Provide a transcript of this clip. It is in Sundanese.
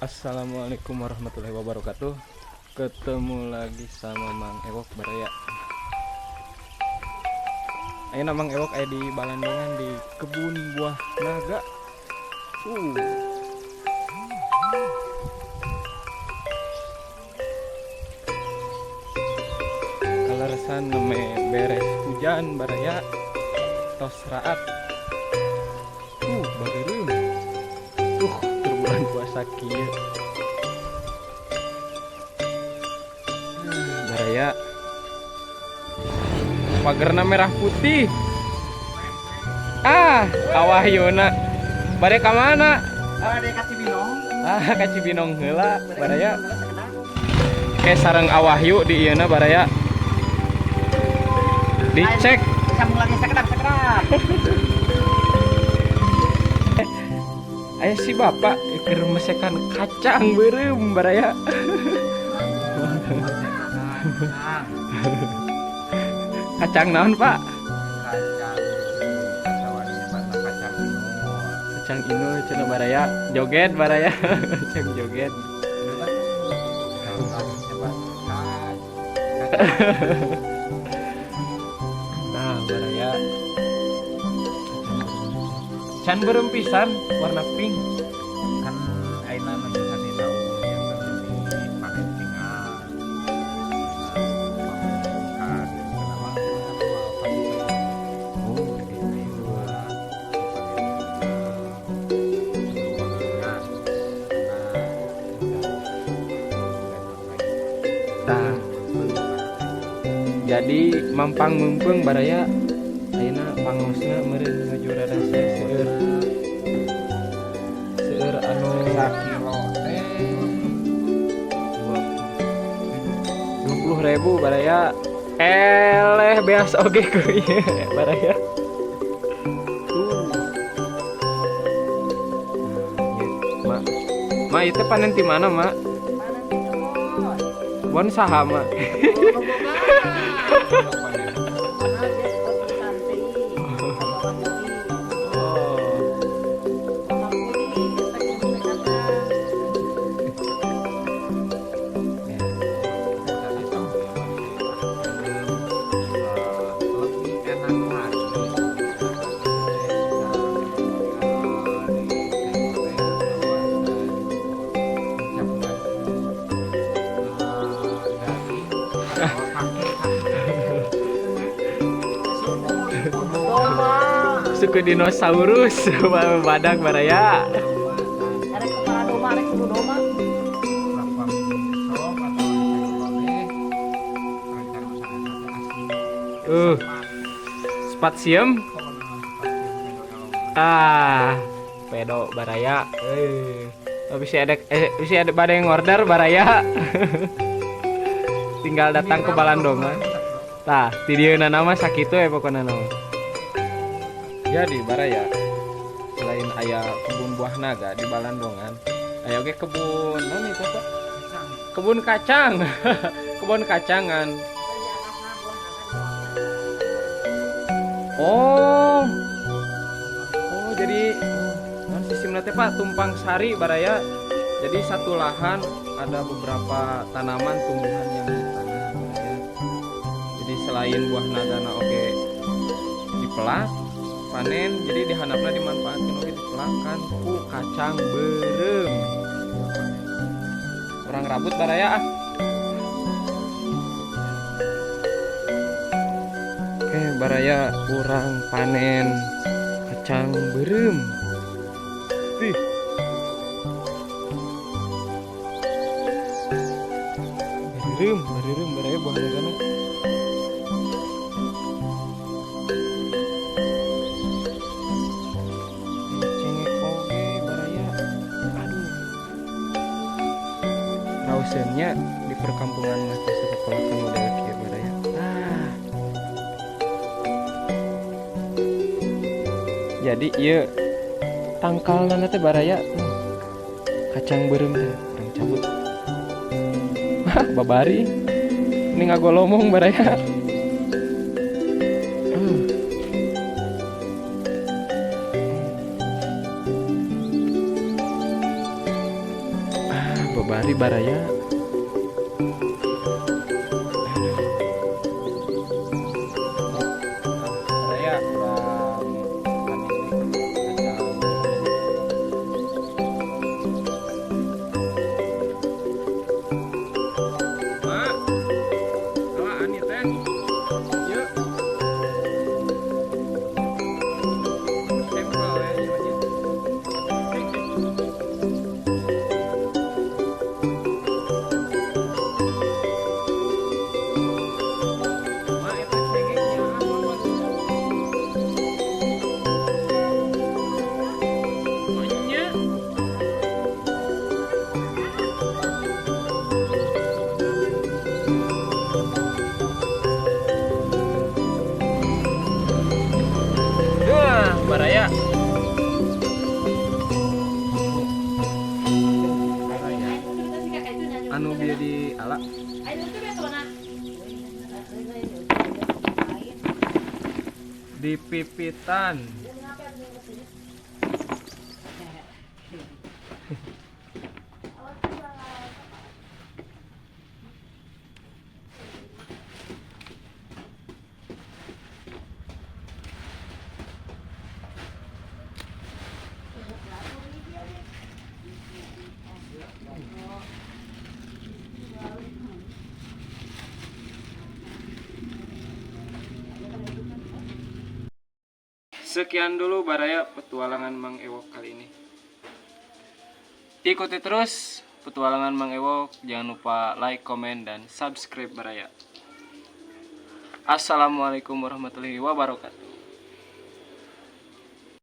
Assalamualaikum warahmatullahi wabarakatuh. Ketemu lagi sama Mang Ewok, baraya. Ayeuna Mang Ewok aya di Balandongan, di kebun buah naga. Kaleresan nembe beres hujan, baraya, tos raat. Bageureum. Keur bulan puasa kieu. Baraya. Pagerna merah putih. Ah, awahyuna. Bade ka mana? Bade ka Cibinong. Ah, ka Cibinong heula, baraya. Ke sareng Awahyu di ieu, baraya. Dicek. Sambung lagi, sekedap sekedap. Aya si bapak keur mesekan kacang beureum, baraya. Kacang naon, Pak? Kacang kacang kacang inul. Kacang inul cenah, baraya. Joget, baraya. Kacang joget. Kacang. Nah, baraya. Can beureum pisan, warna pink. Kan ayeuna nuju sasi saum yang di panen tinggal. Kenapa Oh, gitu. Tah. Jadi mampang meungpeung, baraya, ayeuna pangaosna meureun nuju rada seueur. Seueur anu Sakilo teh 20 ribu, baraya. Eleh, beas oge ku ieu, baraya. Tuh. Nah, ieu, Mak. Mak, itu panen di mana, Mak? Bon saha, Mak? Oh. Ya. Lebih enak lagi. Suku dinosaurus badak, baraya. Arek kepala domba, arek kudu domba. Spasium. Ah, pedo, baraya. Bisa ada bisa ada pada yang order, baraya. Tinggal datang ke Balandongan. Tah, ti dieu nama sakitu ya pokokna nama. Jadi baraya, selain aya kebun buah naga di Balandongan, aya oge kebun naon itu, Pak? Kebun kacang. Kebun kacangan. Oh. Oh, jadi oh, sistemnya teh, Pak, tumpang sari, baraya. Jadi satu lahan ada beberapa tanaman tumbuhan yang ditanam, baraya. Jadi selain buah nagana oge dipelak, panen, jadi dihandapna dimanfaatkan oge dipelakan ku kacang beureum. Urang rabut, baraya, ah. Oke, baraya, urang panen kacang beureum. Ih. Beureum, beureum, baraya, buah nagana. Cengek oge, baraya. Aduh. Rauseunnya di perkampungan mah teh sapapelakan model kieu, baraya. Ah. Jadi ieu tangkalna teh, baraya, kacang beureum teh urang cabut. Hah, babari. Ini ngagolomong, baraya. Babari, baraya. Baraya kurang panen. Mak, alah ani teh. Yuk. Tempel ya, ieu mah. Mak, eta cengeknya apa maksudnya? Nya. Duh, baraya. Baraya. Anu bieu di ala. Di pipitan. Sekian dulu, baraya, petualangan Mang Ewok kali ini. Ikuti terus petualangan Mang Ewok. Jangan lupa like, komen, dan subscribe, baraya. Assalamualaikum warahmatullahi wabarakatuh.